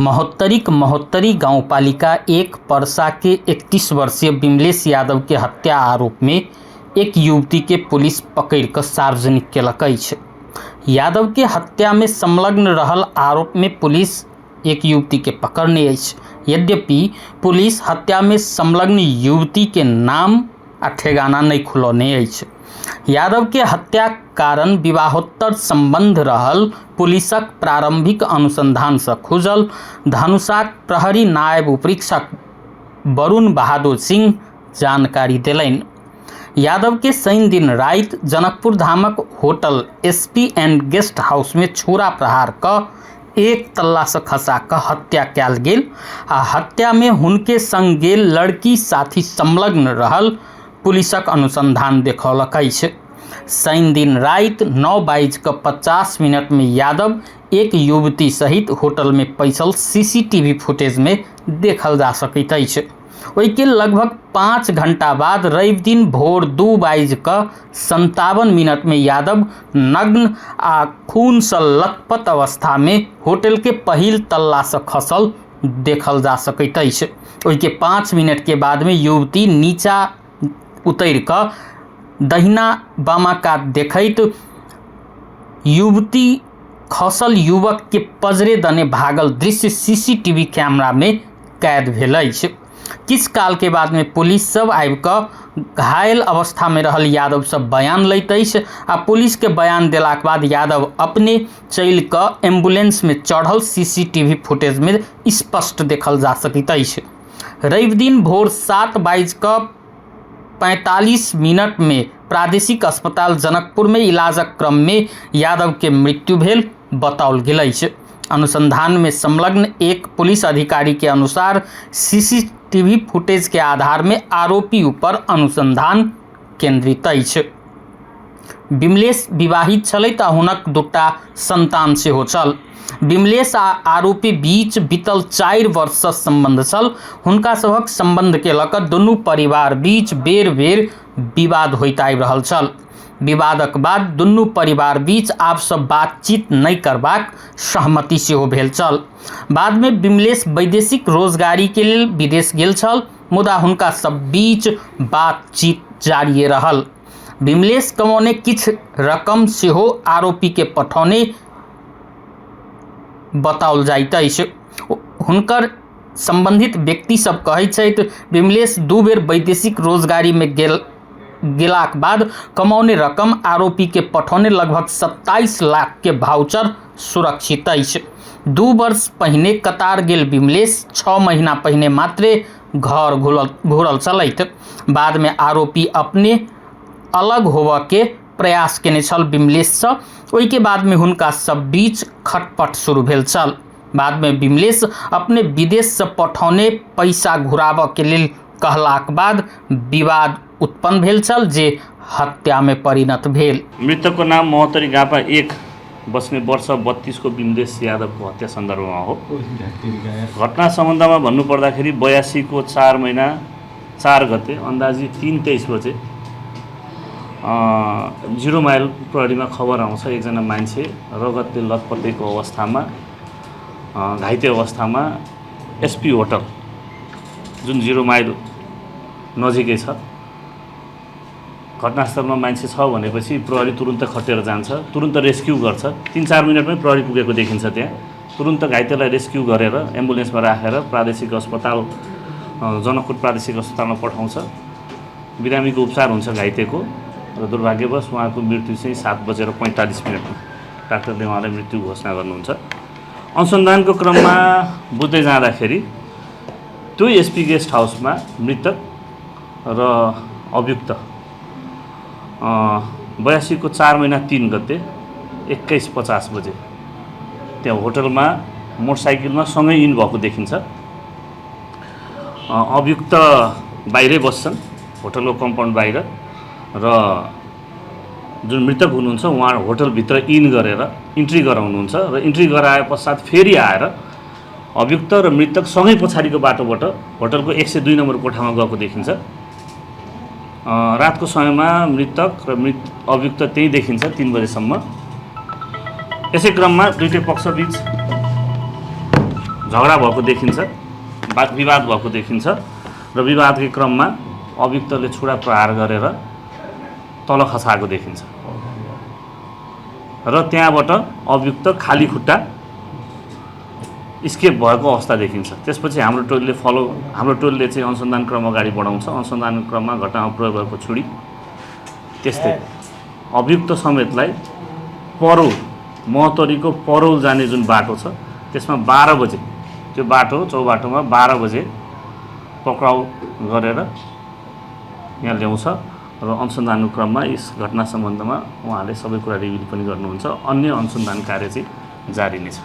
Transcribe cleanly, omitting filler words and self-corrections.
महोत्तरीक महोत्तरी गाउँपालिका 1 परसा के 31 वर्षीय विमलेश यादव के हत्या आरोप में एक युवती के पुलिस पकड़ कऽ सार्वजनिक केलक अछि। यादव के हत्या में संलग्न रहल आरोप में पुलिस एक युवती के पकड़ने अछि। यद्यपि पुलिस हत्या में संलग्न युवती के नाम आ ठेगाना नहि खुलौने अछि। यादव के हत्याक कारण विवाहोत्तर संबंध रहल पुलिसक प्रारंभिक अनुसंधान सँ खुजल धनुषाक प्रहरी नायब उपरीक्षक वरुण बहादुर सिंह जानकारी देलनि। यादव के शनि दिन राति Janakpur धामक hotel SP and guest house में छुरा प्रहार क एक तल्ला सँ खसा क हत्या कयल गेल आ हत्या में हुनके संग गेल लड़की साथी संलग्न रहल पुलिसक अनुसंधान देखौलक अछि। शनि दिन राति 9:50 में यादव एक युवती सहित होटल में पैसल सीसीटीवी फुटेज में देखल जा सकैत अछि। ओहिके लगभग 5 घंटा बाद रवि दिन भोर 2:57 में यादव नग्न आ खून सँ लथपथ अवस्था में होटल के पहिल तल्ला सँ खसल देखल जा सकैत अछि। ओहिके 5 मिनट के बाद में युवती नीचा उतरि कऽ दहिना बामा कात देखैत युवती खसल युवक के पजरे दने भागल दृश्य सीसीटीवी कैमरा में कैद भेल अछि। किछु काल के बाद में पुलिस सब आबि कऽ घायल अवस्था में रहल यादव सब बयान लैत अछि आ पुलिस के बयान देलाक बाद यादव अपने चलि कऽ एम्बुलेंस में चढ़ल सीसीटीवी फुटेज में स्पष्ट देखल जा सकैत अछि। रवि दिन भोर 7:45 में प्रादेशिक अस्पताल जनकपुर में इलाजक क्रम में यादव के मृत्यु भेल बताओल गेल अछि। अनुसंधान में संलग्न एक पुलिस अधिकारी के अनुसार सीसीटीवी फुटेज के आधार में आरोपी ऊपर अनुसंधान केंद्रित अछि। विमलेश विवाहित छलथि आ हुनक दूटा संतान सेहो छल। विमलेश आ आरोपी बीच बीतल 4 वर्ष सँ संबंध छल। हुनका सभक संबंध के लऽ कऽ दुनू परिवार बीच बेर बेर विवाद होइत आबि रहल छल। विवादक बाद दुनू परिवार बीच आपसँ बातचीत नहि करबाक सहमति सेहो भेल छल। बाद में विमलेश वैदेशिक रोजगारी के लेल विदेश गेल छल, मुदा हुनका सब बीच बातचीत जारिए रहल। विमलेश कमौने किछु रकम सेहो आरोपी के पठौने बताओल जाइत अछि। हुनकर संबंधित व्यक्ति सब कहैत छथि विमलेश 2 बेर वैदेशिक रोजगारी में गेलाक बाद कमौने रकम आरोपी के पठौने लगभग 27 लाख के भाउचर सुरक्षित अछि। 2 वर्ष पहिने कतार गेल विमलेश 6 महीना पहिने मात्रे घर घुरल छलथि। बाद में आरोपी अपने अलग होबऽ के प्रयास केने छल विमलेश सँ। ओहिके बाद में हुनका सब बीच खटपट शुरू भेल छल। बाद में विमलेश अपने विदेश से पठौने पैसा घुराबऽ के लेल कहलाक बाद विवाद उत्पन्न भेल छल जे हत्या में परिणत भेल। मृतकको नाम महोत्तरी गापा 1 बस्ने वर्ष 32 को विमलेश यादवको हत्या सन्दर्भमा हो। घटना सम्बन्धमा भन्नुपर्दाखेरि 82 को 4 महिना 4 गते अन्दाजी 3:23 बजे 0 माइल प्रहरीमा खबर आउँछ एकजना मान्छे रगतले लतपतेको अवस्थामा घाइते अवस्थामा एसपी होटल जुन 0 माइल नजिकै छ घटनास्थलमा मान्छे छ भनेपछि प्रहरी तुरुन्त खटेर जान्छ, तुरुन्त रेस्क्यु गर्छ। 3-4 मिनटमै प्रहरी पुगेको देखिन्छ त्यहाँ। तुरुन्त घाइतेलाई रेस्क्यु गरेर एम्बुलेन्समा राखेर प्रादेशिक अस्पताल जनकपुर प्रादेशिक अस्पतालमा पठाउँछ। बिरामीको उपचार हुन्छ घाइतेको र दुर्भाग्यवश उहाँको मृत्यु चाहिँ 7:45 डाक्टरले उहाँलाई मृत्यु घोषणा गर्नुहुन्छ। अनुसन्धानको क्रममा बुझ्दै जाँदाखेरि त्यो एसपी गेस्ट हाउसमा मृतक र अभियुक्त 82 को 4 महिना 3 गते 21:50 बजे त्यहाँ होटलमा मोटरसाइकलमा सँगै इन भएको देखिन्छ। अभियुक्त बाहिरै बस्छन् होटलको कम्पाउन्ड बाहिर र जुन मृतक हुनुहुन्छ उहाँ होटलभित्र इन गरेर इन्ट्री गराउनुहुन्छ र इन्ट्री गराए पश्चात फेरि आएर अभियुक्त र मृतक सँगै पछाडिको बाटोबाट होटलको 102 नम्बर कोठामा गएको देखिन्छ। रातको समयमा मृतक र अभियुक्त त्यहीँ देखिन्छ 3 बजेसम्म। यसै क्रममा दुईटै पक्षबीच झगडा भएको देखिन्छ, वाद विवाद भएको देखिन्छ र विवादकै क्रममा अभियुक्तले छुरा प्रहार गरेर तल खसाएको देखिन्छ र त्यहाँबाट अभियुक्त खाली खुट्टा स्केप भएको अवस्था देखिन्छ। त्यसपछि हाम्रो टोलीले हाम्रो टोलीले चाहिँ अनुसन्धान क्रम अगाडि बढाउँछ। अनुसन्धान क्रममा घटनामा प्रयोग भएको छुरी, त्यस्तै अभियुक्त समेतलाई परौल, महोत्तरीको परौल जाने जुन बाटो छ त्यसमा 12 बजे त्यो बाटो चौबाटोमा 12 बजे पक्राउ गरेर यहाँ ल्याउँछ र अनुसन्धान क्रममा यस घटना सम्बन्धमा उहाँले सबै कुरा रिभिल पनि गर्नुहुन्छ। अन्य अनुसन्धान कार्य चाहिँ जारी नै छ।